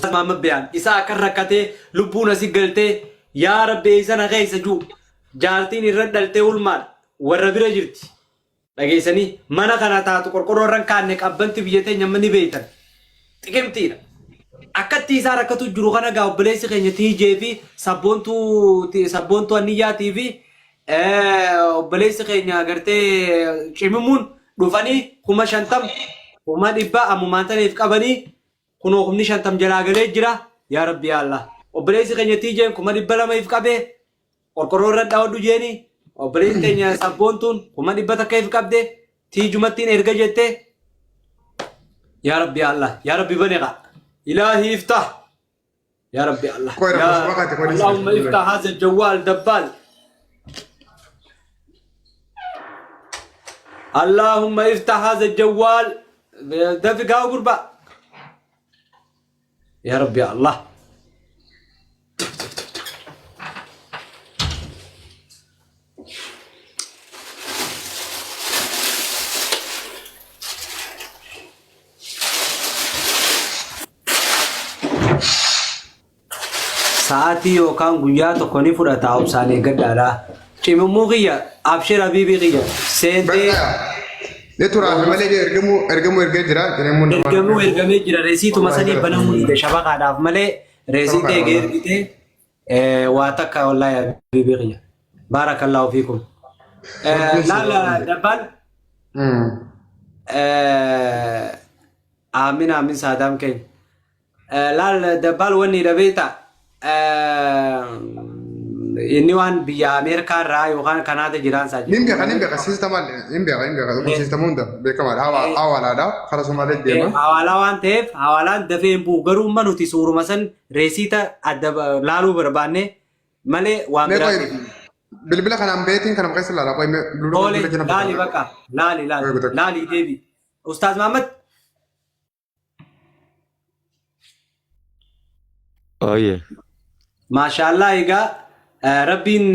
Maamad Beyaan isaa akkan rakkatee lubbuun asi galtee yaa rabbi eessa na keessa juu jaartiin irra dhaltee ulmaan warra bira jirti. Dhageessanii mana kana taatu qorqorroo irra hin kaanne qabbanti biyya teenya amma ni beektan. Xiqimtiidha. Akkatti isaa rakkatu jiru kana gaa obboleessi keenya TJ fi sabboontuu sabboontuu anniyyaatii fi obboleessi keenya gartee cimimuun dhufanii 50,000 100,000 ammumaan taniif qabanii kunoo 50,000 jalaa galee jira yaa rabbi yaa Allah. Obboleessi keenya TJ'n 200,000 if qabee qorqorroo irra dhawadhu jeeni obboleessi keenya sabboontuun 100,000 if qabde tiijumattiin erga jette yaa rabbi yaa Allah yaa rabbi bane qa ilaahi iftah yaa rabbi Allah Qoy yaa rabbi waqati qoy Allahumma iftah haza jawwaal dabbaal Allahumma iftah haza jawwaal dafi gaa gurba yaa rabbi yaa Allah. Sa'aatii yookaan guyyaa tokko ni fudhata obsaan eeggadhaadha. Cimimmuu kiyya abshir habiibii kiyya seentee Ni turaa fi malee ergamuu ergamuu ergee jira. Cinimuun namaa ergamuu ergamee jira reesiituma Wallahi sanii gara banamuu dide shabaqaadhaaf malee reesii Shabaqaadha ta'e wallahi. ergitee waa takka wallahi habiibii kiyya. Baarakallaahu fiikum. Rabbiin si Laala haa dabbaan aamin aamin saadaam keenya. Laal dabbaal wanni dha beekta inni waan biyya Ameerikaa irraa yookaan Kanaada jiraan isaa Nin jedhu beeka nin malee beeka siistama nin beeka nin beeka kun siistama hunda beekamaadha hawaalaadha karaa Somaalee deema. Hawaalaa waan ta'eef hawaalaan dafee hin bu'u garuu imma nuti suuruma san reesiita adda laaluu barbaanne malee waan Mee qoy biraatiif. bilbila kanaan beetiin kanama keessa laala qoy mee bilbila Toole bilbila jala laali bakka. bakka laali Qoy laali guddatu. laali deebi. Ustaaz Mahammad Oye. Maashaallah egaa rabbiin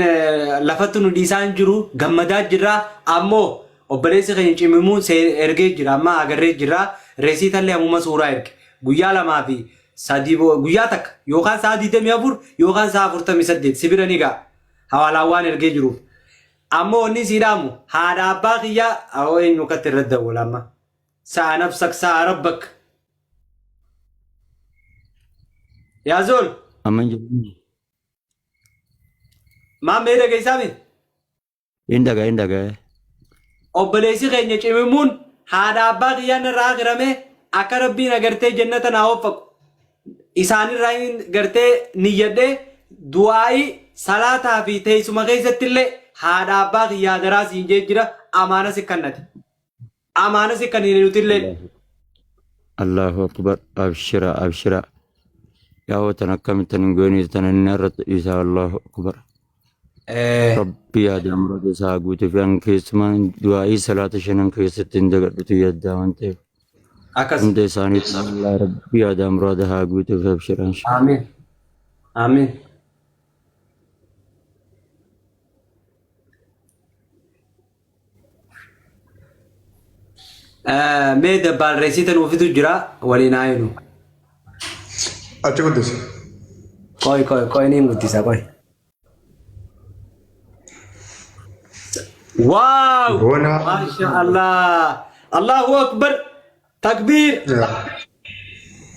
lafatti nu dhiisaa hin jiru gammadaa jirra ammoo obboleessi keenya cimimuun ergee jira amma agarree jirra reesiitallee ammuma suuraa erge guyyaa lamaa fi sadii guyyaa takka yookaan sa'a 24 yookaan sa'a 48 si bira ni ga'a hawaalaan waan ergee jiruuf ammoo wanni sii dhaamu haadha abbaa kiyyaa awoo eenyu akkatti irratti dawwala amma sa'a nafsak sa'a rabbak Yaa zool Amma hin jiru. maal mee dhageessaami? Hin dhagaa hin dhagaa. Obboleessi keenya cimimuun haadha abbaa kiyyaan irraa akirame akka rabbiin agartee jannata naa waffaqu isaanirraa hin gartee niyyadhee du'aa'ii salaataa fi teessuma keessatti illee haadha abbaa kiyyaa daraa siin jee jira amaana si kannate. Amaana si kannine nutillee. Allahu akbar abshira abshira yaa watan akkamittan hin goone tana inni irratti dhiisaa Allahu akbar Rabbi yaada murada isaa guutuu fi an keessumaa du'aa'ii salaata shanan keessatti hin dagadhutu yaaddaa waan ta'eef Akkas. hunda isaaniitu Allah Rabbi yaada murada haa guutuu fi abshira insha Amiin. Amiin. Mee dabbaal reesiita nuuf fidu jira waliin haa hinu. Achi guddise. Qoy qoy qoy niin guddisa qoy. Waaw! Boona. Maasha Allah! Allahu Akbar! Takbiir!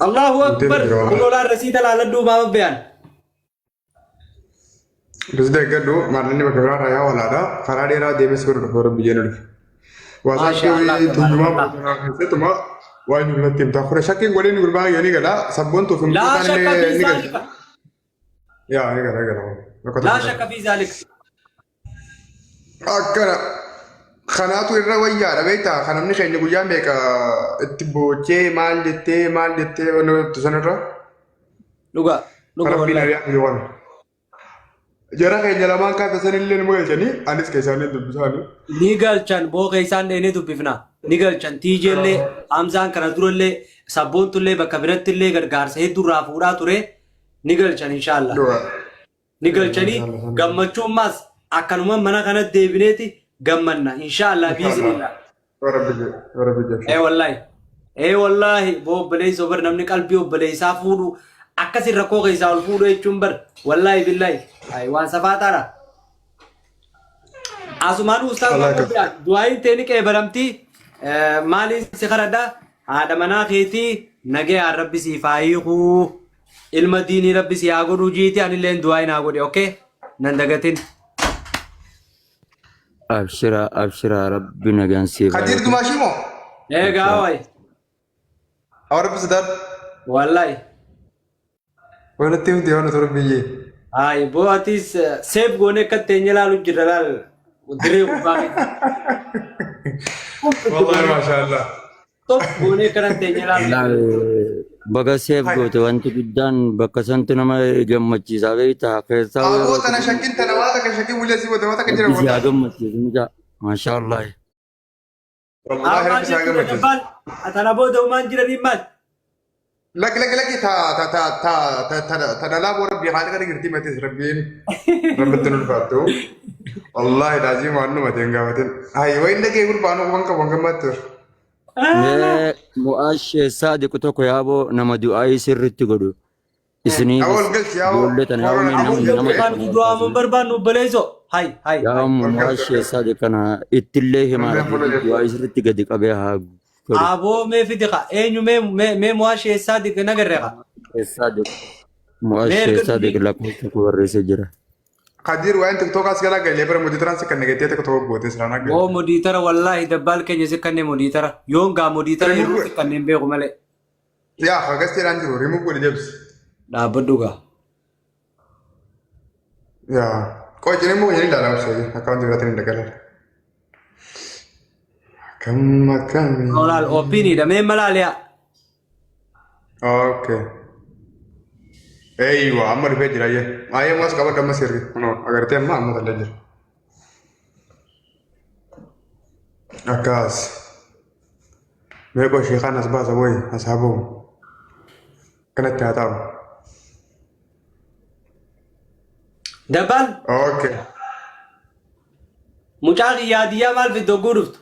Allahu Akbar! Guddina jira. Kun olaan resiita laaladhuu maama beyaan. Bis deeggadhu maallaqni bakka biraa irraa yaa walaadha. Karaa dheeraa deemee si bira dhufa rabbi jedhu dhufe. Maasha Allah, Waasaatti tuyyumaa tabarakallah. bootanaa keessatuma waan jiru natti himta. Kudha shakkiin godheen gurbaa ni gala. Sabboontuu fi Laa mucootaan shakka illee fi ni galcha. zaalika. Yaa ni gala ni gala. Rakkoo Laa tokko shakka fi zaalika. Akkana. Kanaatu irra wayyaadha beektaa? Kan namni keenya guyyaa meeqa itti boochee maal jettee maal jettee wanna jettu sanirra. Dhugaa. Dhuga Rabbiin wallahi. ari'aa fi waan. Jara keenya lamaan kaasa sanillee numa galchanii anis keessaallee dubbisaanii. Ni galchan booka isaan dheenee dubbifna. Ni galchan tiijeellee Hamzaan kana durallee sabboontullee bakka birattillee gargaarsa hedduu irraa fuudhaa ture. Ni galchan inshaallah. Dhugaa. Ni galchanii gammachuun maas akkanuma mana kana deebineeti gammanna inshaallah biizinillah. Rabbi jedhe. Rabbi jedhe. Ee wallahi. Ee wallahi boo obboleessa bar namni qalbii obboleessaa fuudhu Akkasin rakkoo keessaa ol fuudhuu jechuun bar wallaahi billaahi ay waan safaataadha. Asumaan ustaaz Allah Mahmud akbar. du'aayin tee ni qeebalamti. Maaliin si kadhadha haadha manaa keetii nagayaan rabbi siif haa hiikuu ilma diinii rabbi si haa godhuu jiiti anilleen du'aayin haa godhe okay nan dagatin. Abshira abshira rabbi nagaan siif haa Kadir hiiku. Dumaashii moo? Eegaa Abshira. waay Awwa rabbi sodaadhu. wallahi. Walitti himti yoo nuti biyyee. Ay boo atis seef goonee akka teenye ilaalu jirra laal dirree kubbaa keessa. Wallahi maashaallah. Top goonee akkana teenye ilaalu jirra. Baga seef goote wanti guddaan bakka santu nama gammachiisaa beektaa keessaa Aboo yeroo tana shakkin tana waa takka shakkin wullee si godhe waa takka jira rabbi si haa wallahi. gammachiisu mucaa. Maashaa Allah. Wallahi Abbaan rabbi si haa jechuudha gammachiisu. dabbaan tana booda uumaan jiraniin maal? Lakki lakki lakki ta ta ta ta ta ta ta dhalaa boo rabbi haala kana girtii matis rabbiin rabbitti nu ulfaattu. Wallahi laazim waan nu mateen gaafatin. Hayi wayin dhagee gurbaan waan qabu hanga ammaatti ture. Mee mu'aashee saadiqu tokko yaaboo nama du'aayii sirriitti godhu. Isiniifis Awwal galchi yaa'oo. ijoollee tana yaa'oo mee Awwal nama galchi. nama Kan tokko du'aa mun barbaannu obboleessoo. Hay hay yaa hay. mu'aashee saadiq kana ittillee himaa Namni du'aayii sirriitti gadi qabee haa godhu. Aboo mee fidi qa eenyu mee mee mee mu'aashee saadiq nagarre qa. Saadiq Mee mu'aashee erga saadiq dubbii lakkoofsa koo barreessee jira. Kadir waan tiktokaas gala galee bara modiitaraan si kan nagettee tokko tokko goote siraan akka. Boo modiitara wallaahi dabbaal keenya si kanneen modiitara yoon gaa modiitara Remove hir'uu si kanneen beeku malee. Yaa hagas jedhaan jiru remove godhi deebisi. Dhaabbadhu gaa. Yaa qoy remove jedhanii ilaalaa obsee akkaawuntii biraatiin hin dhagalan. Akkam akkamii. Olaal opiiniidha mee malaaliyaa. Okay. Eeywa amma dhufee jira ayyee. Ayyee ammas qabadhu amma sirri. Kunoo agartee amma amma tallee jira. Akkas. Mee qoy sheekaan as baasa woyi as haa bahu. Kanatti haa taa'u. Dabbaal Okay. mucaa kiyya hadiyyaa maal fidde hogguu dhuftu?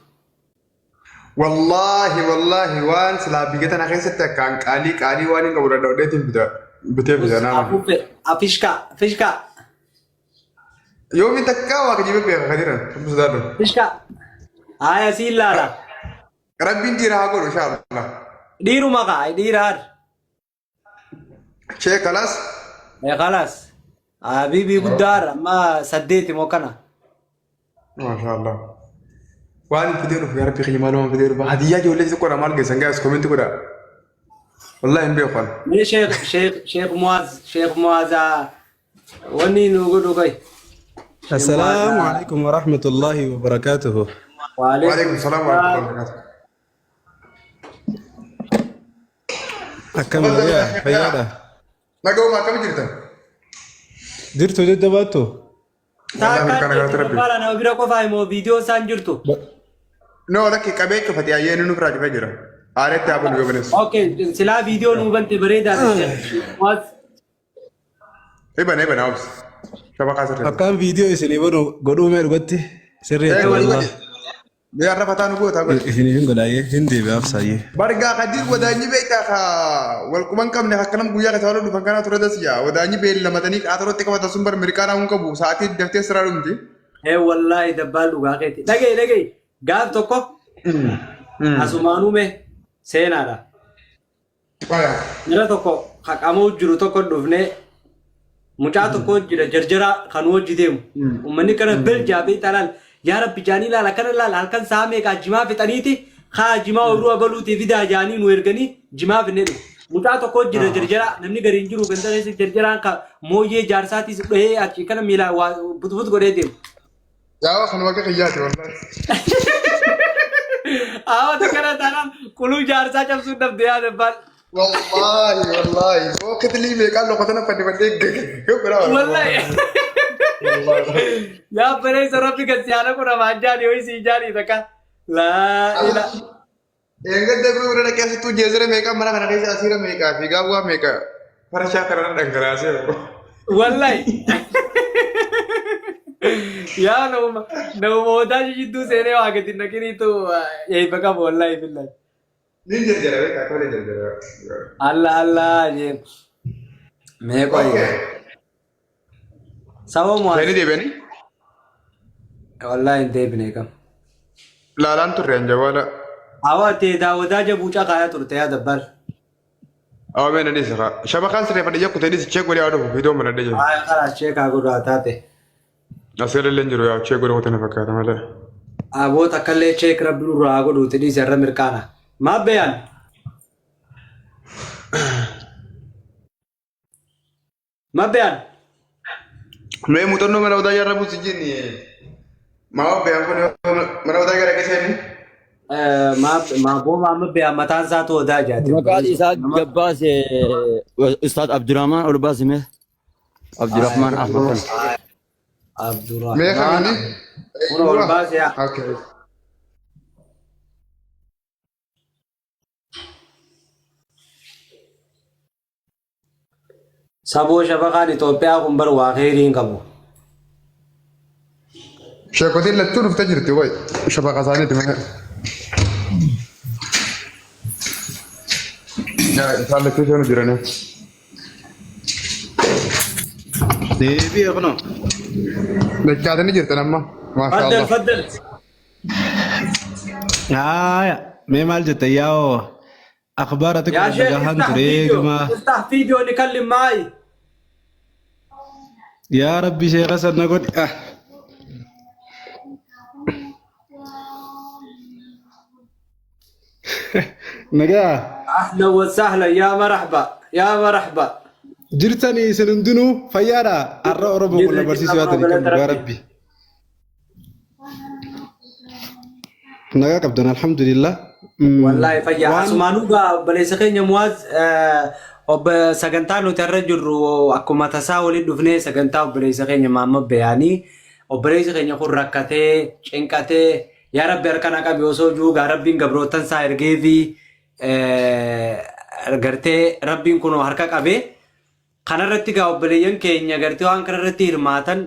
Wallaahi wallaahi waan silaa biyya tana keessatti akkaan qaalii qaalii waan hin qabu dadhabdeetiin bita bitee bita nama. Afuufe afishkaa fishkaa Yoomi takkaa waa kijibe beeka kadiran rabbi sodaadhu. fishkaa. Aya siin laala. Rabbiin dhiira haa godhu inshallah. Dhiiruma kaa dhiira har. Shee kalaas Eh kalaas. Habiibii guddaa har amma saddeeti moo kana. maashaallah. Waan fidee dhufu yaa rabbi kiyya maal waan fidee dhufu hadiyyaa ijoollee si godha maal geessan gaas koomenti godha. Wallaahi hin beeku ani. Mee sheekh sheekh sheekh Muaz sheekh Muaz wanni nu godhu kai. Sheekh السلام Muaz عليكم ورحمة الله وبركاته. waalaikum Waalaikum salaam wa salaam. rahmatullahi wa barakatuh. أكمل Tafadhal يا yaa sheekh فياضة nagawuma akkam jirtan? درتو جد باتو Wallaahi Taakkaan mirkaana galata jechuun rabbi. baala nama bira qofaa himoo viidiyoo isaan jirtu. No lakki qabee cufate ayyee inni nufirraa cufee jira. Aareetti haa bulu yoo baleessu. Okay, silaa viidiyoo nuu bante bareedaadha. Sheekh Muaz Ibana ibana obsi. Shabaqaa sirreessa. أكان فيديو إسني بدو قدو مير قتي سريت Ee godhi والله godhi. Mee har'a fataa nu gootaa godhi. إسني هن قدايه هندي بأفسايه. Bargaa Kadir wadaanyi beektaa ka wal quban qabne akkanam guyyaa keessa wal dhufan kanaa ture tas yaa wadaanyi beellamatanii qaatarootti qabatan sun bar mirqaanaa hun qabu sa'aatii daftee siraa dhumti. Ee wallaahi dabbaal dhugaa keeti. Dhaga'i dhaga'i gaaf tokko asumaanuu mee seenaadha. Jara tokko haqamuu jiru tokko dhufnee mucaa tokko jira jarjara kan hojii deemu. Uummanni kana beljaa beektaa laal yaa rabbi jaanii laal akkana laal halkan sa'a meeqaa jimaa fixaniiti haa jimaa oduu abaluutii fidaa jaanii nu erganii jimaa finnee dhufu. Mucaa tokko jira jarjara namni gadi hin jiru ganda keessa jarjaraan ka mooyyee jaarsaatiis dhahee achi kana miilaa waa butbut godhee deemu. Yaa kan waaqa kiyyaati wallahi. Awwa kana taanaan quluu jaarsaa cabsuun dhabde yaa dabbaan. Wallahi wallahi bookitilii meeqaan loqotana fannifannee gaggeeffadha. Wallahi. Yaa bareessa rabbi kan si haala kun afaan jaanii ho'i si jaanii takka. Laa ila. Eeggadda biroo bira dhaqee asittuu jeezira meeqaan mana kana keessa asiira meeqaa fi gaawwaa meeqa farashaa kanarra dhangalaasee. Wallahi. Yaa nama nama odaa jidduu seenee waa gadi naqiniitu eebba qaba wallahi billahi. Niin jarjara beekaa tolee jarjara. Allah Allah jeen. Mee qoyi. Okay. Saboo Seeni Mu'aaz. deebi'anii Wallaahi hin deebine kam. laalaan turre anjabaala. Hawa tee daawwataa jabuuca kaayaa turte yaa dabbal. Awwa mee nadhii safa. Shabakaan sirreeffadhe jekkute dhis chee godhee haa dhufu viidiyoo mana dhee jiru. Haa karaa sheekaa godhaa taate. As galallee hin jiru yaa chee godhee qote na fakkaata malee. Aboota akkallee cheek rabbi nurraa haa godhuuti dhiise irra mirqaana. Maal beeyaan? Maal beeyaan? Mee muuxannoo mana odaa jaarraa buusi jenni. Maa beeyaan kun mana odaa gara keessa inni. Maaboo maamma beeyaan mataan isaatu odaa jaati. Maqaan isaa gabbaase Ustaad Abdurrahman ol baasime. Abdurrahman Ahmad kan. Mee Abdurrahman. kamini? Kun ol baase yaa. Okay. Saboo shabakaan Itoophiyaa kun bar waa kheyrii hin qabu. Sheekotiin lachuu dhuftee jirti wayi. Shabaqa isaaniiti malee. Yaa isaan lachuu seenu jiranii. Deebi'e kunoo. Dachaatanii jirtan amma. Maasha Faddal Allah. faddal. Haaya mee maal jette yaa'oo akhbaara Yaa xiqqoo sheekh dhagahan iftah ture viidiyoo. gama Iftah viidiyoo ni kallim maayi. yaa rabbi sheekha sana godhi ah. Nagaa Ahlan wa sahlan yaa marhaba yaa marhaba. jirtanii isin hundinuu fayyaadha har'a Oromoo kun Jirra na jirra barsiisuu kunoo yaatanii kan galata dhugaa rabbi. rabbi. Nagaa qabdan alhamdulillah. Wallaahi fayyaa Waan asumaanuu gaa obboleessa keenya Muwaaz obbo sagantaa nuti irra jirru akkuma tasaa waliin dhufnee sagantaa obboleessa keenya Maamma Beyaanii obboleessi keenya kun rakkatee cinqatee yaa rabbi harka na qabi osoo jiru gaa rabbiin gabroottan isaa ergee fi gartee rabbiin kun harka qabee Kanarratti gaa obboleeyyan keenya gartee waan kanarratti hirmaatan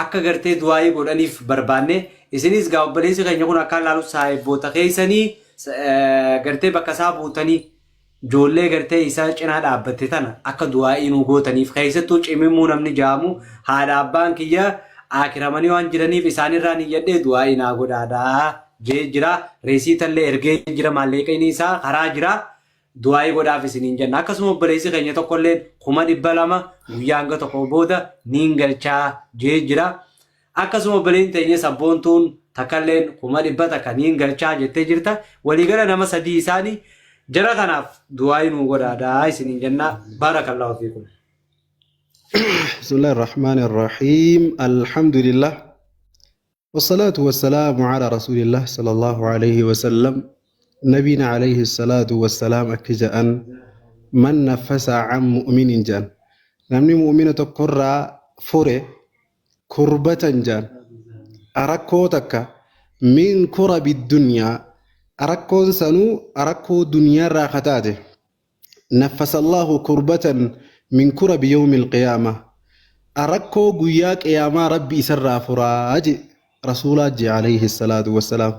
akka gartee du'aayii godhaniif barbaanne isinis gaa obboleessi keenya kun akkaan laalu saahibboota keessanii gartee bakka isaa buutanii ijoollee gartee isaa cinaa dhaabbatte tana akka du'aayii nuu gootaniif keessattuu cimimuu namni jaamu haadha abbaan kiyya aakiramanii waan jiraniif isaanirraa niyyadhee du'aayii naa godhaadha jee jira reesiitallee ergee jira maallaqni isaa karaa jira. Du'aa'ii godhaaf isiniin jenna. Akkasuma obboleessi keenya tokkolleen 200,000 guyyaa hanga tokko booda niin galchaa jee jira. Akkasuma obboleettiin teenya sabboontuun takkalleen 100,000 niin galchaa jettee jirta. Waliigala nama sadii isaani jara kanaaf du'aa'ii nuu godhaadha isiniin jenna. Baarakallaahu fiikum. بسم الله الرحمن الرحيم الحمد لله والصلاة والسلام على رسول الله صلى الله عليه وسلم نبينا عليه الصلاة والسلام أكجأن من نفس عن مؤمن جان نمني مؤمنة كرة فوري كربة جان أركو تكا من كرب الدنيا أركو سنو أركو دنيا راختاته نفس الله كربة من كرب يوم القيامة أركو قياك يا ما ربي سر فراج رسول الله عليه الصلاة والسلام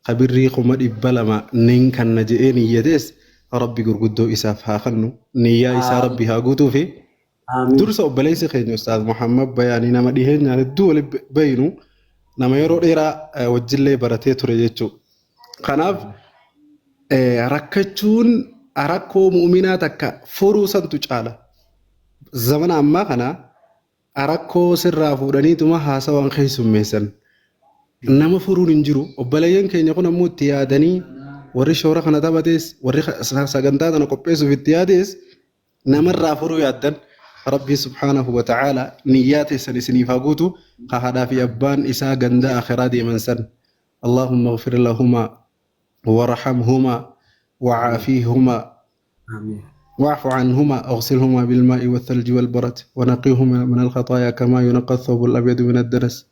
خبري خمد إبلما نين كان نجئني يدس ربي قرقدو إساف هاخنو نيا إسا ربي هاقوتو في Aamiin. درس أبليس خيني أستاذ محمد بياني نما ديهن يعني الدول بينو نما يرو إيرا وجلي براتي تريجتشو خناف rakkachuun rakkoo mu'uminaa takka furuu santu caala. Zamana ammaa kana rakkoo sirraa fuudhaniituma haasawaan keessummeessan. Nama furuun hin jiru. Obboleeyyan keenya kun ammoo itti yaadanii warri shoora kana taphates warri sagantaa kana qopheessuuf itti yaades namarraa furuu yaaddan Rabbii subhaanahu wa ta'aala niyyaa teessan isiniif haa guutu ka haadhaa fi abbaan isaa ganda akhiraa deeman san. Allahumma ighfir lahumaa وارحمهما وعافيهما Aamiin. واعف عنهما اغسلهما بالماء والثلج والبرد ونقيهما من الخطايا كما ينقى الثوب الأبيض من الدنس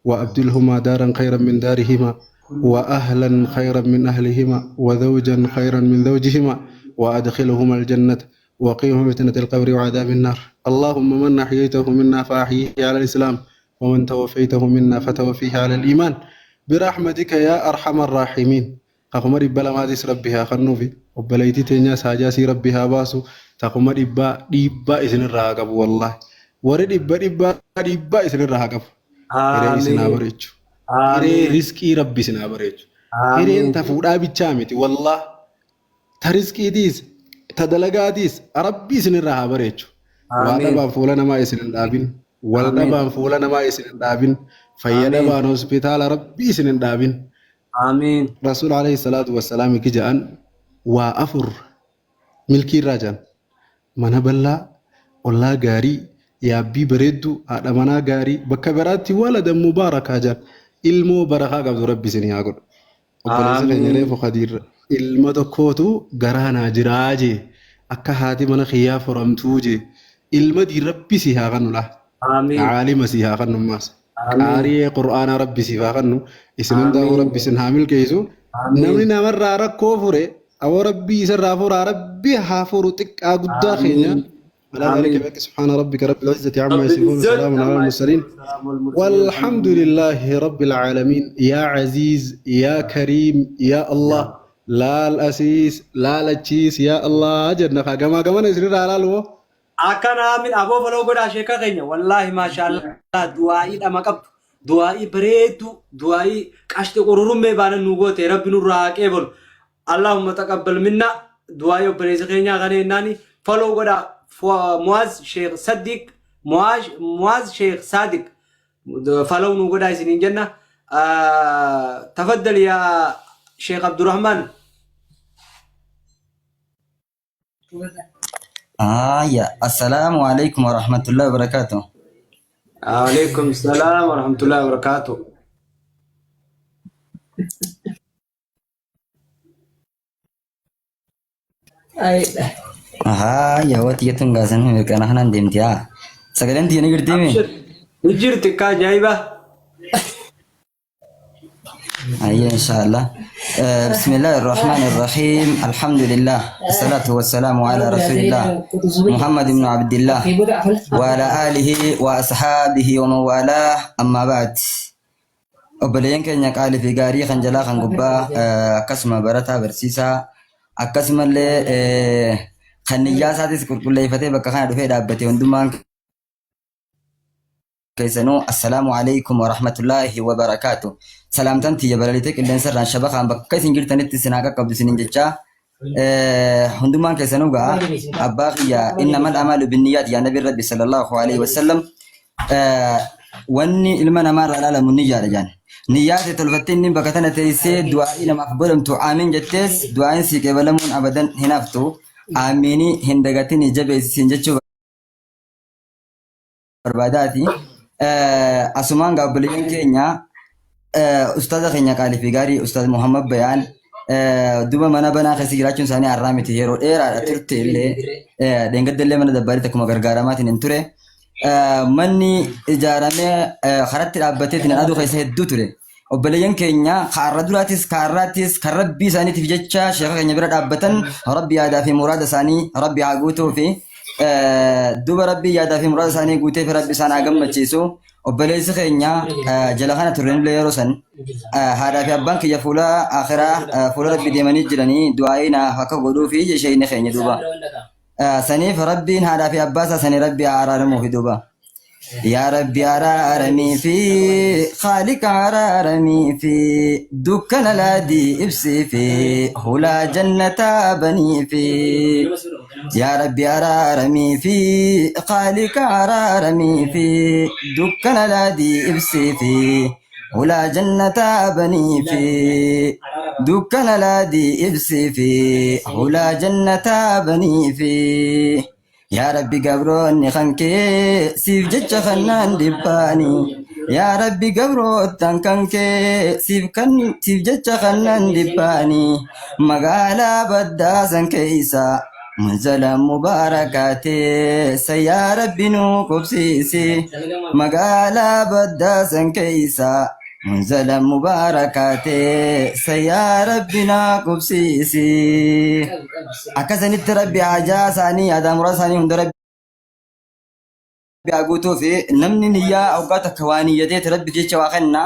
وأبدلهما دارا خيرا من دارهما وأهلا خيرا من أهلهما وزوجا خيرا من زوجهما وأدخلهما الجنة وقيهم فتنة القبر وعذاب النار اللهم من أحييته منا فأحييه على الإسلام ومن توفيته منا فتوفيه على الإيمان برحمتك يا أرحم الراحمين قمر بلا ما ديس ربها خنوفي Obboleettii teenyaas haajaa sii rabbi haa baasu. Takuma dhibbaa dhiibbaa isinirraa haa qabu wallaahi. Warri dhibba dhibbaa dhiibbaa isinirraa haa qabu. Hiree isin haa Aamiin. bareechu. Hiree Aamiin. riskii rabbi isin haa bareechu. Hireen Aamiin. ta fuudhaa bichaa miti wallah. Ta riskiitiis ta dalagaatiis rabbi isinirraa haa bareechu. Waa Aamiin. dhabaan fuula namaa isin hin dhaabin. Wal Aamiin. dhabaan fuula namaa isin hin dhaabin. Fayya Aamiin. dhabaan hospitaala rabbi isin hin dhaabin. Aamiin. Rasuul alayhi salaatu wassalaam iki ja'an waa afur milkii irraa ja'an. Mana bal'aa, ollaa gaarii, yaabbii bareedduu, haadha manaa gaarii, bakka biraatti waladan mubaarakaa ja'an. Ilmoo barakaa qabdu rabbi isinii haa godhu. Obboleessa keenya Aamiin. reefu Khadiir ilma tokkootu garaa naa jiraa jee akka haati mana kiyyaa furamtuu jee ilma diin rabbi sii haa kannu laa. Aamiin. Caalima sii haa kannu ammaas. Aamiin. Qaariyee Qur'aanaa rabbi siif haa kannu. Isin hundaa'uu Aamiin. rabbi isin haa milkeessu. Namni Aamiin. namarraa rakkoo fure awoo rabbii isarraa furaa rabbi haa furu xiqqaa guddaa keenya. Aamiin. على ذلك آمين بك سبحان ربك رب العزة عما رب يصفون العزة وسلام على عما المرسلين يصفون وسلام المرسلين والحمد والحمد لله رب العالمين يا عزيز يا كريم يا الله لا الأسيس لا الأتشيس يا الله جنة كما كما نسرر على الو Akkana aamin aboo faloo godhaa sheeka keenya wallaahi maashaallah du'aa'ii dhama qabdu du'aa'ii bareeddu du'aa'ii qashti qururummee baanan nu goote rabbi nurraa haa qeebalu allahumma taqabbal minna du'aa'ii obboleessa keenyaa kana jennaani faloo godhaa Muaz Sheekh Saddiq Muaz Sheekh Saadiq follow nu godhaa isiniin jenna tafaddal yaa Sheekh Abdurrahman. Aya, assalamu alaikum warahmatullahi wabarakatuh. Alaikum salaam wa rahmatullahi wa barakatuh. Haya, wati jettuun gaasan mirqana kanaan deemti haa. Sagaleen tiyya ni jirtiimi? Abshir. Ni jirti ka ajaa'iba. Ayya inshallah. Bismillahir Rahmanir Rahim. Alhamdulillah. Assalatu wassalamu ala Rasulillah. Muhammad ibn Abdillah wa ala alihi wa ashabihi wa man walah. Amma ba'd. Obboleeyyan keenya qaalii fi gaarii kan jalaa kan gubbaa akkasuma barataa barsiisaa akkasumallee kan niyyaa isaatis qulqulleeffatee bakka kana dhufee dhaabbate hundumaan keessanuu assalaamu alaikum warahmatullaahi wabarakaatu. Salaamtaan tiyya balaliitee qilleensa irraan shabakaan bakka isin jirtanitti isin haa qaqqabdu isiniin jechaa. Hundumaan keessanuu ga'a abbaa kiyya innamal a'maalu binniyaat yaa nabi rabbi sallallahu alaihi wasallam. Wanni ilma namaa irraa ilaalamu niyyaadha jaan. Niyyaa ta'e tolfattee inni bakka tana teessee du'aa'ii namaaf godhamtu aamiin jettees du'aa'iin sii qeebalamuun abadan hin haftu. Aamiinii hin dagatinii jabeessisiin jechuu barbaadaati. Asumaan gaa obboleeyyan keenya ustaaza keenya qaalii fi gaarii ustaaz Muhammad Bayaan duba mana banaa keessa jiraachuun isaanii har'aa miti yeroo dheeraadha turte illee dheengadda illee mana dabbaaritti akkuma gargaaramaatiin hin ture. Manni ijaaramee karatti dhaabbateetiin aduu keessa hedduu ture. Obboleeyyan keenya kaarra duraatis kaarraattis kan rabbii isaaniitiif jecha sheeka keenya bira dhaabbatan rabbi yaadaa fi muraada isaanii rabbi haa guutuu fi duba rabbii yaadaa fi muraada isaanii guutee fi rabbi isaan haa gammachiisu. Obboleessi keenya jala kana turrenillee yeroo san haadhaa fi abbaan kiyya fuula akhiraa fuula rabbi deemanii jiranii du'aa'ii naaf akka godhuu fi sheekni keenya duuba. Saniif rabbiin haadhaa fi abbaa isaa sanii rabbi haa araaramuufi duuba. Yaa Rabbi araaramii fi Khaaliqa araaramii fi dukkana laadii ibsii fi hulaa jannataa banii fi Yaa Rabbi araaramii fi Khaaliqa araaramii fi dukkana laadii ibsii fi hulaa jannataa banii fi dukkana laadii ibsii fi hulaa jannataa banii fi Yaa Rabbi gabroonni kan kee siif jecha kannaan dhibbaani. Yaa Rabbi gabroottan kan kee siif kan siif jecha kannaan dhibbaani. Magaalaa baddaasan keessa munzala mubaarakaa teessa yaa Rabbi nu qubsiisi. Magaalaa baddaasan keessa munzala mubaarakaa teessa yaa Rabbi naa qubsiisi. Akkasanitti Rabbi hajaa isaanii yaadaa muraasa isaanii hunda Rabbi. haa guutuu fi namni niyyaa hoggaa takka waa niyyateeti Rabbi jecha waa kenna.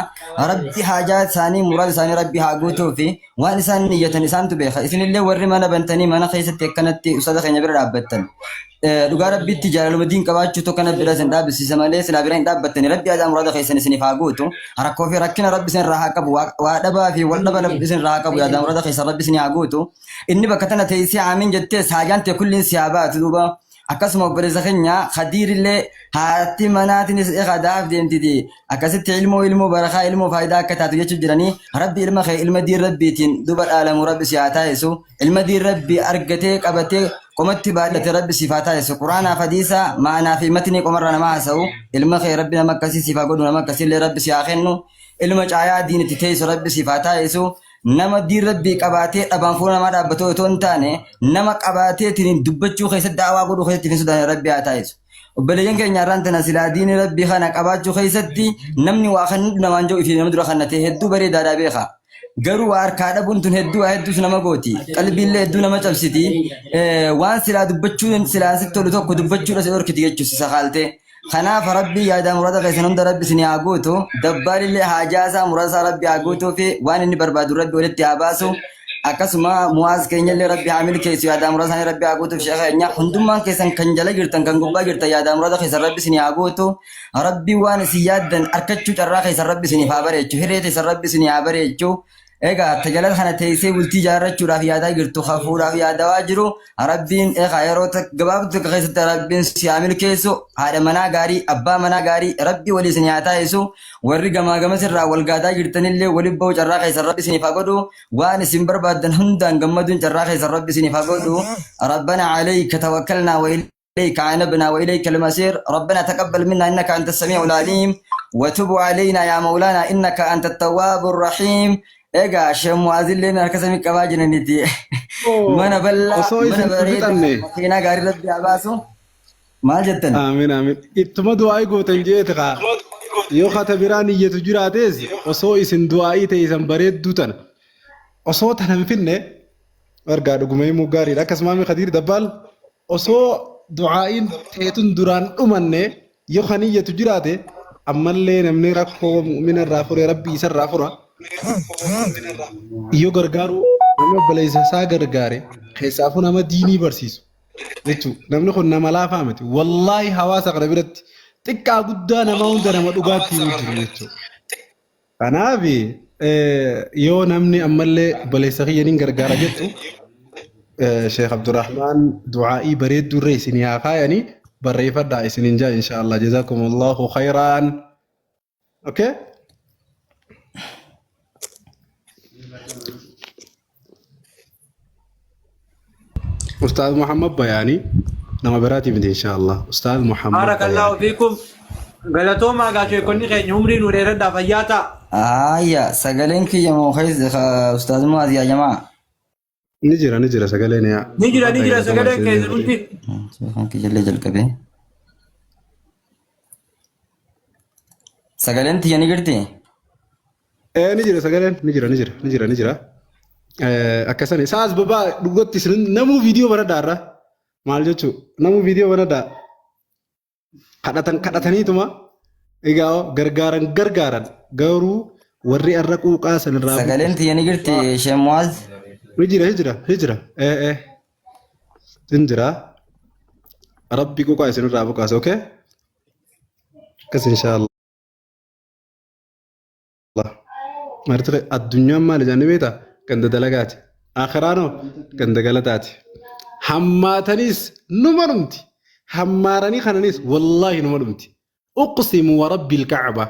Rabbi haajaa isaanii muraada isaanii Rabbi haa guutuu fi waan isaan niyyatan isaantu beeka. Isinillee warri mana bantanii mana keessatti akkanatti ustaaza keenya bira dhaabbattan. Dhugaa Rabbitti jaalaluma diin qabaachuu tokko kana bira isin dhaabbisiisa malee silaa bira hin dhaabbattani. Rabbi aadaa muraada keessan isiniif haa guutu. Rakkoo fi rakkina Rabbi isin irraa haa qabu. Waa dhabaa fi wal dhaba Rabbi isin irraa haa qabu. Yaadaa muraada keessan Rabbi isin haa guutu. Inni bakka tana teessee aamiin jettees haajaan tee kulliin si haa baatu duuba. Akkasuma obboleessa keenya Khadiirillee haati manaatinis ekaa deemtiti. Akkasitti ilmoo ilmoo barakaa ilmoo faayidaa akka taatu jechuu jiranii Rabbi ilma kee ilma diin Rabbiitiin duba dhaalamu Rabbi si haa taasisu. Ilma diin Rabbi argatee qabatee qomatti baadhate Rabbi siif haa taasisu. Quraanaaf hadiisa maanaa fi matnii qomarraa nama haasa'u. Ilma kee Rabbi nama akkasii siif haa godhu nama akkasiillee Rabbi si haa kennu. Ilma caayaa diin itti teessu Rabbi siif haa taasisu. Nama diin Rabbii qabaatee dhabaan fuula namaa dhaabbatu otoo hin taane nama qabaateetiin dubbachuu keessatti da'awaa godhuu keessatti hin sodaanne Rabbi haa taasisu. Obboleeyyan keenya har'aan tana silaa diini Rabbii kana qabaachuu keessatti namni waa kan namaan jiru fi nama dura kannate hedduu bareedaadhaa beeka. Garuu waa harkaa dhabuun tun hedduu waa hedduus nama gooti. Qalbiillee hedduu nama cabsiti. Waan silaa dubbachuun silaa sitti tolu tokko dubbachuudha si dhorkiti jechuun si sakaaltee. Kanaaf Rabbii yaadaa murada keessan hunda Rabbi isin haa guutu. Dabbaalillee haajaa isaa murada isaa Rabbi haa guutuu fi waan inni barbaadu Rabbi walitti haa baasu. Akkasuma Mu'aaz keenyallee Rabbi haa milkeessu yaadaa murada isaanii Rabbi haa guutuuf sheekha keenya. Hundummaan keessan kan jala jirtan kan gubbaa jirtan yaadaa murada keessan Rabbi isin haa guutu. Rabbi waan isin yaaddan arkachuu carraa keessan Rabbi isiniif haa bareechu. Hiree teessan Rabbi isin haa bareechu. Egaa tajaajila kana teessee bultii ijaarrachuudhaaf yaadaa jirtu hafuudhaaf yaadawaa jiru Rabbiin egaa yeroo gabaabduu takka keessatti Rabbiin si haa milkeessu haadha manaa gaarii abbaa manaa gaarii Rabbi walii isin haa taasisu warri gamaa gamas irraa wal gaadaa jirtanillee waliin ba'u carraa keessan Rabbi isiniif haa godhu waan isin barbaaddan hundaan gammaduun carraa keessan Rabbi isiniif haa godhu Rabbana alayka tawakkalnaa wa إليك عنبنا وإليك المصير ربنا تقبل منا إنك أنت السميع العليم وتب علينا يا مولانا إنك أنت التواب الرحيم Egaa Sheekh Mu'aazillee harka samii qabaa jiraniiti. Mana bal'aa, Osoo mana isin hin bareedaa, fixanne. makiinaa gaarii rabbi haa baasu. Maal jettan? Amiin amiin. Ittuma du'aa'ii gootan jeeti kaa. Yoo kata biraan iyyatu jiraates osoo isin du'aa'ii teessan bareedduu tana. Osoo tana hin finne argaa dhuguma himuu gaariidha. Akkasuma Ami Khadiir Dabbaal osoo du'aa'iin teetun duraan dhumanne yoo kan iyyatu jiraate ammallee namni rakkoo mu'mina irraa fure rabbi isa irraa fura. Yoo gargaaru namni obboleessa isaa gargaare keessaafuu nama diinii barsiisu jechuudha. Namni kun nama laafaa miti. Wallaahi hawaasa kana biratti xiqqaa guddaa nama hunda nama dhugaatti himu jiru jechuudha. Kanaaf yoo namni ammallee obboleessa kiyya nin gargaara jettu Sheekh Abdurrahmaan du'aa'ii bareedduu irra isinii haa kaayanii barreeffadhaa isinin jaa insha Allah jazakumullahu khayraan. Okay? Ustaaz Muhammad Bayaanii nama biraatiif miti insha Allah. Ustaaz Muhammad Baarakallaahu Bayaanii. fiikum. Galatoomaa gaa sheekonni keenya umrii nu dheeradhaa fayyaa ta'a. Ayya sagaleen kiyya moo keessa Ustaaz Mu'aaz yaa jamaa. Ni jira ni jira sagaleen yaa. Ni jira ni jira Galatoomaa sagaleen isin keessan hundi. Sheekan kiyyallee jalqabee. Sagaleen tiyya ni jirti? Ee ni jira sagaleen ni jira ni jira ni jira ni jira. Akkasani saas babaa dhugatti isin namuu viidiyoo banadhaa irra maal jechuu namuu viidiyoo banadhaa kadhatan kadhataniituma egaa gargaaran gargaaran garuu warri arra quuqaa san irraa Sagaleen tiyya ni jirti Sheekh Mu'aaz? ni jira ni jira ni jira ee ee ni jira rabbi quuqaa isin irraa buqaase okay akkas inshaallah. Marti addunyaan maali jedhanii beektaa? Ganda dalagaati. Akhiraanoo ganda galataati. Hammaataniis numa dhumti. Hammaaranii kananis wallaahi numa dhumti. Uqsimu wa rabbil ka'aba.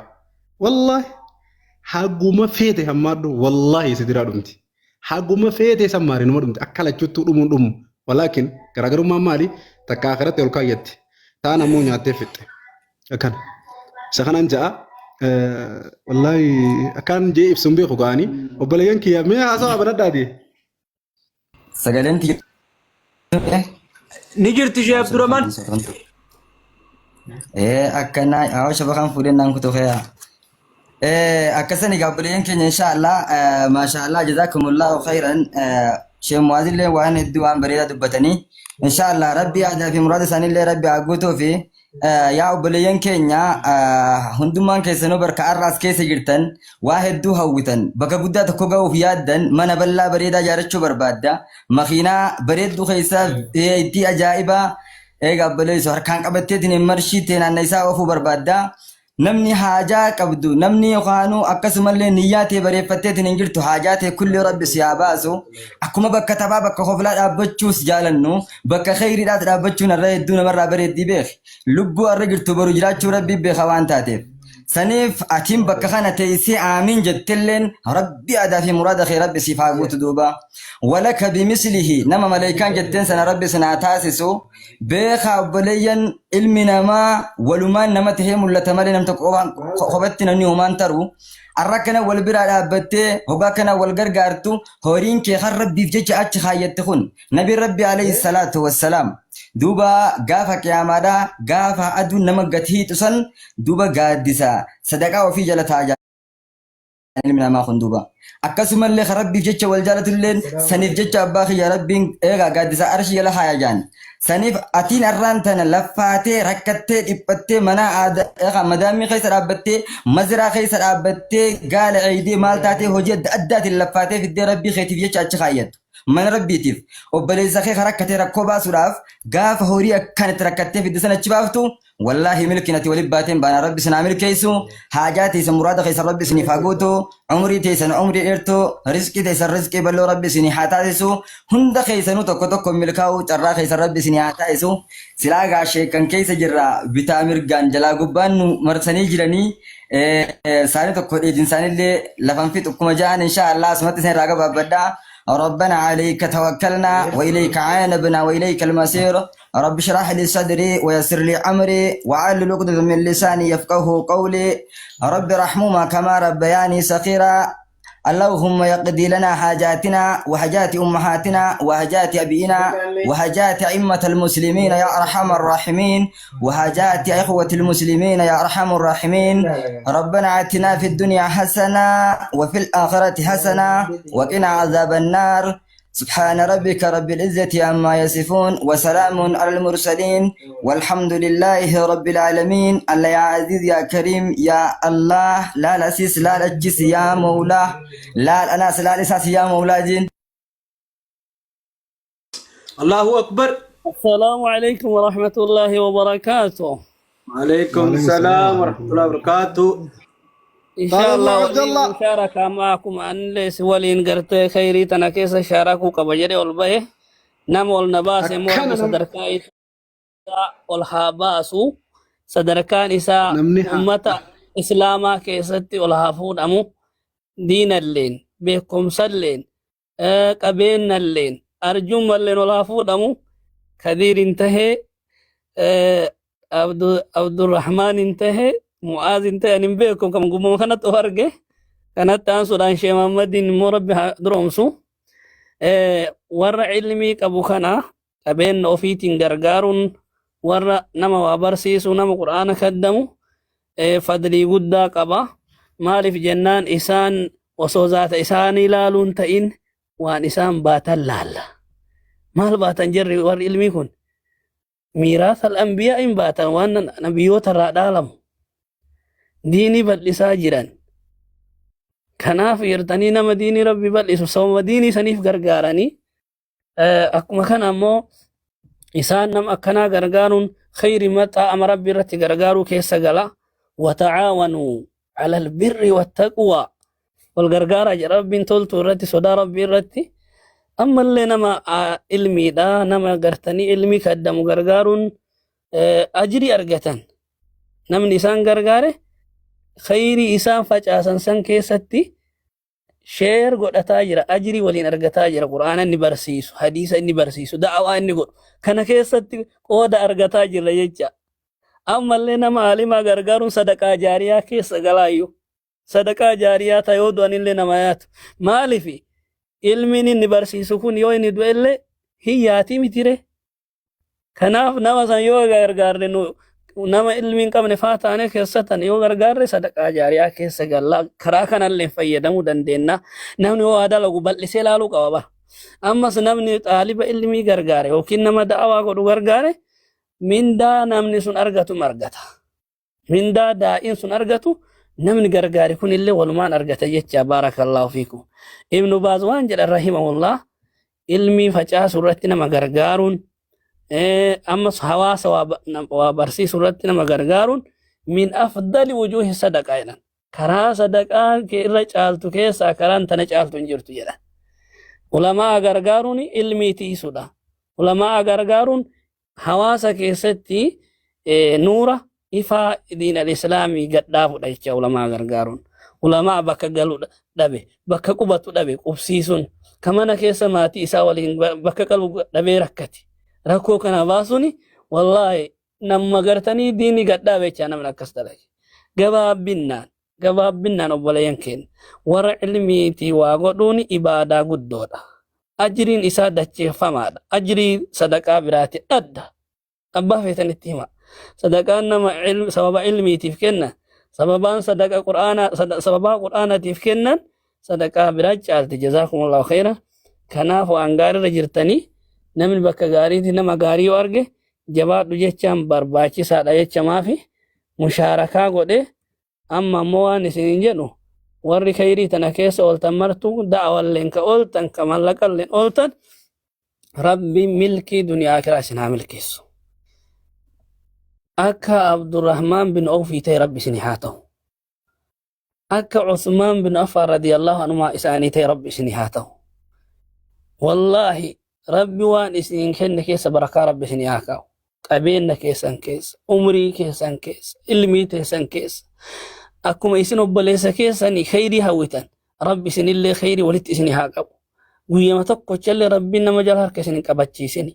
Wallaahi haguma feete hammaadhu wallaahi si diraa dhumti. Haguma feete sammaari numa dhumti. Akka lachuttuu dhumuun dhumu. Walaakin garaagarummaan maali? Takka akhiratti ol kaayyatti. Taan ammoo nyaattee fixxe. Akkana. Isa kanaan ja'a. Wallaahi akkaan jee ibsuun beeku ga'anii. Obboleeyyan kiyya mee haasawaa banadhaati. Sagaleen tiyya. Ni jirti Sheekh Abdurrahman. Ee akkana haa shabakaan fuudhee naan kutu kee. Akkasani egaa obboleeyyan keenya inshaallah maashaallah jazakumullahu khairan Sheekh Mu'aazillee waan hedduu waan bareedaa dubbatanii inshaallah rabbi aadaa fi muraada isaaniillee rabbi haa guutuu fi Yaa obboleeyyan keenya hundummaan keessanuu barka har'a as keessa jirtan waa hedduu hawwitan bakka guddaa tokko ga'uuf yaaddan mana bal'aa bareedaa ijaarrachuu barbaadda makiinaa bareedduu keessa itti ajaa'ibaa eega obboleessu harkaan qabatteetiin hin marshii tee naanna isaa oofuu barbaadda. Namni haajaa qabdu namni yookaanuu akkasumallee niyyaa tee bareeffatteetiin hin jirtu haajaa tee kulli rabbi si haa baasu. Akkuma bakka taphaa bakka koflaa dhaabbachuus jaalannu bakka kheyriidhaas dhaabbachuun har'a hedduu namarraa bareeddii beeki. Lubbuu har'a jirtu boru jiraachuu rabbi beeka waan taateef. Saniif atiin bakka kana teessee aamiin jettelleen rabbi aadaa fi muraada kee rabbi siif haa guutu duuba. Walaka bimislihi nama maleekaan jetteen sana rabbi sin haa taasisu. Beekaa obboleeyyan ilmi namaa walumaan nama tahee mul'ata malee nam tokko qofaan kophatti namni homaan taru. Arra akkana wal biraa dhaabbattee hogaa akkana wal gargaartu horiin kee kan rabbiif jecha achi kaayyatte kun nabiin rabbi alayhi salaatu wassalaam duuba gaafa qiyaamaadhaa gaafa aduun nama gad hiixu san duuba gaaddisa sadaqaa ofii jala taa'a ilmi namaa kun duuba. Akkasumallee kan rabbiif jecha wal jaalatulleen saniif jecha abbaa kiyya rabbiin eegaa gaaddisa arshii jala haaya jaan. Saniif atiin arraan tana laffaatee rakkattee dhiphattee mana aada eegaa madaamii keessa dhaabbattee maziraa keessa dhaabbattee gaala eeydee maal taatee hojii adda addaatiin laffaatee fiddee rabbii keetiif jecha achi kaayyattu. Mana rabbiitiif obboleessa kee kan rakkatee rakkoo baasuudhaaf gaafa horii akkanatti rakkattee fidde sana achi baaftu Wallaahi milkiin ati wali baateen baana rabbi isin haa milkeessu haajaa teessan muraada keessan rabbi isiniif haa guutu umrii teessan umrii dheertuu rizqii teessan rizqii bal'oo rabbi isinii haa taasisu hunda keessanuu tokko tokko milkaa'uu carraa keessan rabbi isinii haa taasisu silaa gaa sheekkan keessa jirra bitaa mirgaan jalaa gubbaan nu marsanii jiranii saanii tokko dheedin isaanillee lafan fixu akkuma ja'an inshaa Allah asumatti isin irraa gabaabbadha ربنا عليك توكلنا وإليك عانبنا وإليك المصير رب اشرح لي صدري ويسر لي أمري وعلل عقدة من لساني يفقه قولي رب ارحمهما كما ربياني صغيرا اللهم يقضي لنا حاجاتنا وحاجات أمهاتنا وحاجات أبينا وحاجات أئمة المسلمين يا أرحم الراحمين وحاجات إخوة المسلمين يا أرحم الراحمين ربنا آتنا في الدنيا حسنة وفي الآخرة حسنة وقنا عذاب النار سبحان ربك رب العزة عما يصفون وسلام على المرسلين والحمد لله رب العالمين الله يا عزيز يا كريم يا الله لا الأسيس لا الأجس يا مولاه لا الأناس لا الإساس يا مولا جين. Allahu Akbar. السلام عليكم ورحمة الله وبركاته. Alaikum salaam wa rahmatullahi wa barakatuh. إن شاء الله Abdallah Abdallah. waliin mushaaraka معكم أن ليس waliin gartee khayrii tana keessa shaarakuu qaba jedhee ol bahe nama ol na baase immoo Akkana rabbi nam- sadarkaa isaa ol haa baasu sadarkaan isaa Namni haa ummata islaamaa keessatti ol haa fuudhamu diinalleen beekumsalleen qabeennalleen arjummalleen ol haa fuudhamu kadiir hin tahee Abdurrahmaan hin tahe Mu'aaz hin tahe ani hin beeku kan gubbuma kanatti of arge kanatti aansuudhaan Shee Mahammadiin immoo rabbi haa duroomsu. Warra ilmii qabu kana qabeenya ofiitiin gargaaruun warra nama waa barsiisu nama qur'aana kaddamu fadlii guddaa qaba. Maaliif jennaan isaan osoo zaata isaanii laaluun ta'in waan isaan baatan laalla. Maal baatan jarri warri ilmii kun? Miiraasa al-anbiyaa hin baatan waan nabiyyoota irraa dhaalamu. Diinii bal'isaa jiran. Kanaaf yertanii nama diinii rabbi bal'isu sababa diinii saniif gargaaranii akkuma kana ammoo isaan nama akkanaa gargaaruun khayri maxaa'ama rabbi irratti gargaaruu keessa gala. Wata'aawanuu ala albirri wattaqwaa wal gargaaraa jedha rabbiin toltuu irratti sodaa rabbii irratti. Ammallee nama ilmiidha nama gartanii ilmii kaddamu gargaaruun ajrii argatan. Namni isaan gargaare khayrii isaan facaasan san keessatti sheer godhataa jira ajrii waliin argataa jira qur'aana inni barsiisu hadiisa inni barsiisu da'awaa inni godhu kana keessatti qooda argataa jira jecha. Ammallee nama aalimaa gargaaruun sadaqaa jaariyaa keessa galaayyuu sadaqaa jaariyaa ta yoo du'anillee nama yaatu maalifi ilmiin inni barsiisu kun yoo inni du'ellee hin yaatii mitire. Kanaaf nama san yoo gargaarre nu nama ilmi hin qabne faa taane keessatan yoo gargaarre sadaqaa jaariyaa keessa galla karaa kanallee fayyadamuu dandeenya. Namni yoo waa dalagu bal'isee ilaaluu qaba bara. Ammas namni xaaliba ilmii gargaare yookiin nama da'awaa godhu gargaare Mindaa namni sun argatu argata. Mindaa daa'iin sun argatu namni gargaari kun illee walumaan argata jecha baarakallaahu fiikum. Ibnu Baaz waan jedhan rahimahullah ilmii facaasu irratti nama gargaaruun ammas hawaasa waa barsiisuu irratti nama gargaaruun min afdali wujuuhi sadaqaa jedhan. Karaa sadaqaa irra caaltu keessaa karaan tana caaltu hin jirtu jedhan. Ulamaa gargaaruun ilmii tiisuudha. Ulamaa gargaaruun hawaasa keessatti nuura ifaa diin al-islaamii gadhaafudha jecha ulamaa gargaaruun. Ulamaa bakka galu dhabe, bakka qubatu dhabe qubsiisuun, ka mana keessa maatii isaa waliin bakka qabu dhabee rakkate. Rakkoo kana baasuun wallaahi nama gartanii diinii gadhaabe jecha namni akkas dalage. Gabaabbinnaan gabaabbinnaan obboleeyyan keenya warra ilmiitii waa godhuun ibaadaa guddoodha. Ajriin isaa dacheeffamaadha. Ajrii sadaqaa biraati adda. Abbaa feetanitti hima. Sadaqaan nama sababa ilmiitiif kennan, sababaan sadaqa qur'aanaa sababaa qur'aanaatiif kennan sadaqaa biraa caalti. Jazaakumullahu khayra. Kanaaf waan gaariirra jirtanii namni bakka gaariitti nama gaarii yoo arge jabaadhu jechaan barbaachisaadha jecha maafi mushaarakaa godhee amma ammoo waan isiniin jedhu warri khayrii tana keessa ooltan martuu da'awalleen ka ooltan ka mallaqalleen ooltan rabbi milkii duniyaa akiraa isin haa milkeessu. Akka Abdurrahmaan bin Awfii ta'e rabbi isin haa ta'u. Akka Usmaan bin Affaan radiyallahu anhumaa isaanii ta'e rabbi isin haa ta'u. Wallaahi rabbi waan isin kenne keessa barakaa rabbi isin haa kaa'u. Qabeenya keessan keessa, umrii keessan keessa, ilmii teessan keessa. Akkuma isin obboleessa keessanii khayrii hawwitan rabbi isinillee khayrii walitti isin haa qabu. Guyyama tokkochallee rabbiin nama jala harka isin hin qabachiisini.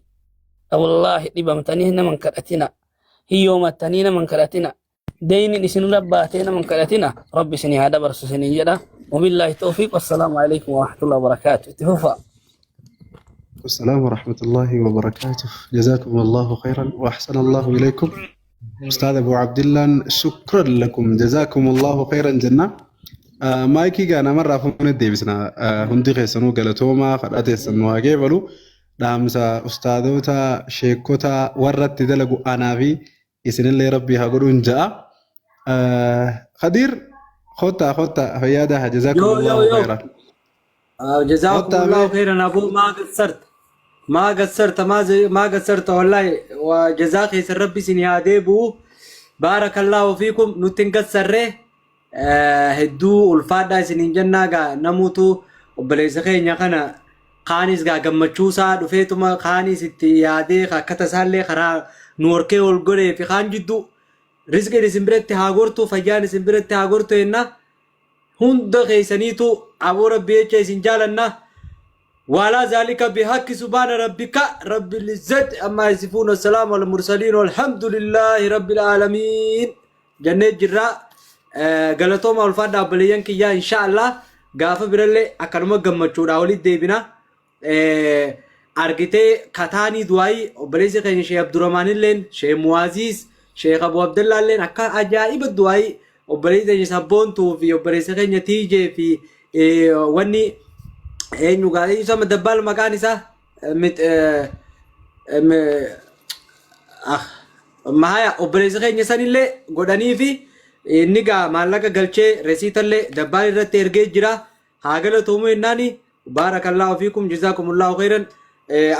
Wallaahi dhibamtanii nama hin kadhatina. Hiyyoomattanii nama hin kadhatina. Deynin isinirra baatee nama hin kadhatina. Rabbi isin haa dabarsu isiniin jedha. Wabillaahi tawfiiq. Wassalaamu alaikum warahmatullahi wabarakaatu. Itti fufaa. السلام ورحمة الله وبركاته جزاكم الله خيرا وأحسن الله إليكم أستاذ أبو عبد الله شكرا لكم جزاكم الله خيرا جنة مايكي كان مرة فون الديبسنا هندي خيسنو قالتوما خلاتي سنو هاجيبلو dhaamsa ustaadota sheekota warratti dalagu anaa fi isinillee rabbi haa godhuun ja'a. Khadiir kottaa kottaa fayyadaa Yo yo jazaakumullahu yo. khayran. جزاكم Kottaa الله mee خيرا ابو ما قصرت ما قصرت ما زي ما قصرت والله وجزاك يسر ربي سن يا ديبو بارك الله فيكم نتن قصره هدو الفادا سنين جنة غا نموتو وبليس خينيا خنا خانيس غا غمچوسا دفيتما خانيس itti yaadee akkata isaallee karaa nu horkee ol godhee fi kaan jidduu rizqiin isin biratti haa gortu fayyaan isin biratti haa gortu jenna hunda keessaniitu aboo rabbi jecha isin jaalanna وعلى ذلك بحق سبحان ربك رب العزة أما يصفون السلام على المرسلين والحمد لله رب العالمين جنة جراء galatoomaa ulfaadha obboleeyyan kiyyaa insha Allah gaafa birallee akkanuma gammachuudha walitti deebina argitee kataanii du'aayii obboleessi keenya Sheekh Abdurrahmaan illeen Sheekh Muwaaziis Sheekh Abu Abdallaa illeen akka ajaa'iba du'aayii obboleessi keenya Sabboontuu fi obboleessi keenya Tiijee fi wanni eenyu gaa eenyu sama dabbaal maqaan isaa mahaya obboleessi keenya sanillee godhanii fi inni gaa maallaqa galchee resiitallee dabbaal irratti ergee jira haa galatoomu jennaani baarakallaahu fiikum jazaakumullahu khairan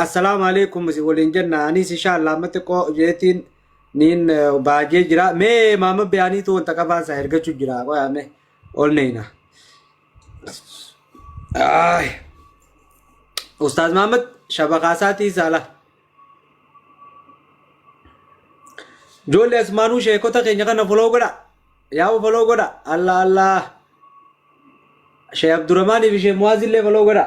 assalaamu alaikum isin waliin jenna anis insha Allah amma xiqqoo jeetiin niin baajee jira mee maama beyaaniitu wanta qabaansa ergachuu jira qoyaame ol neeyna. Ay. Ustaaz Mahamad shabaqaasaatii saala. Ijoollee asmaanuu sheekota keenya kana foloo godha. Yaa'u foloo godha. Allah Allah. Sheekh Abdurrahmaanii fi Sheekh Muwaazillee foloo godha.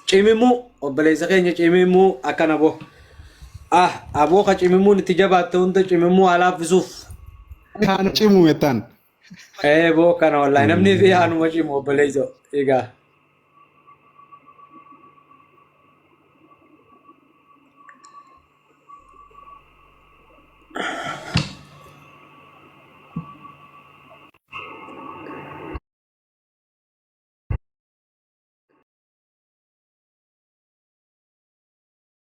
Cimimuu obboleessa keenya cimimuu akkana boo. Ah aboo ka cimimuun itti jabaatte hunda cimimuu haa laaffisuuf. Haan cimu jettaan. Ee boo kana wallaahi namni fi haanuma cimu obboleessa. Egaa.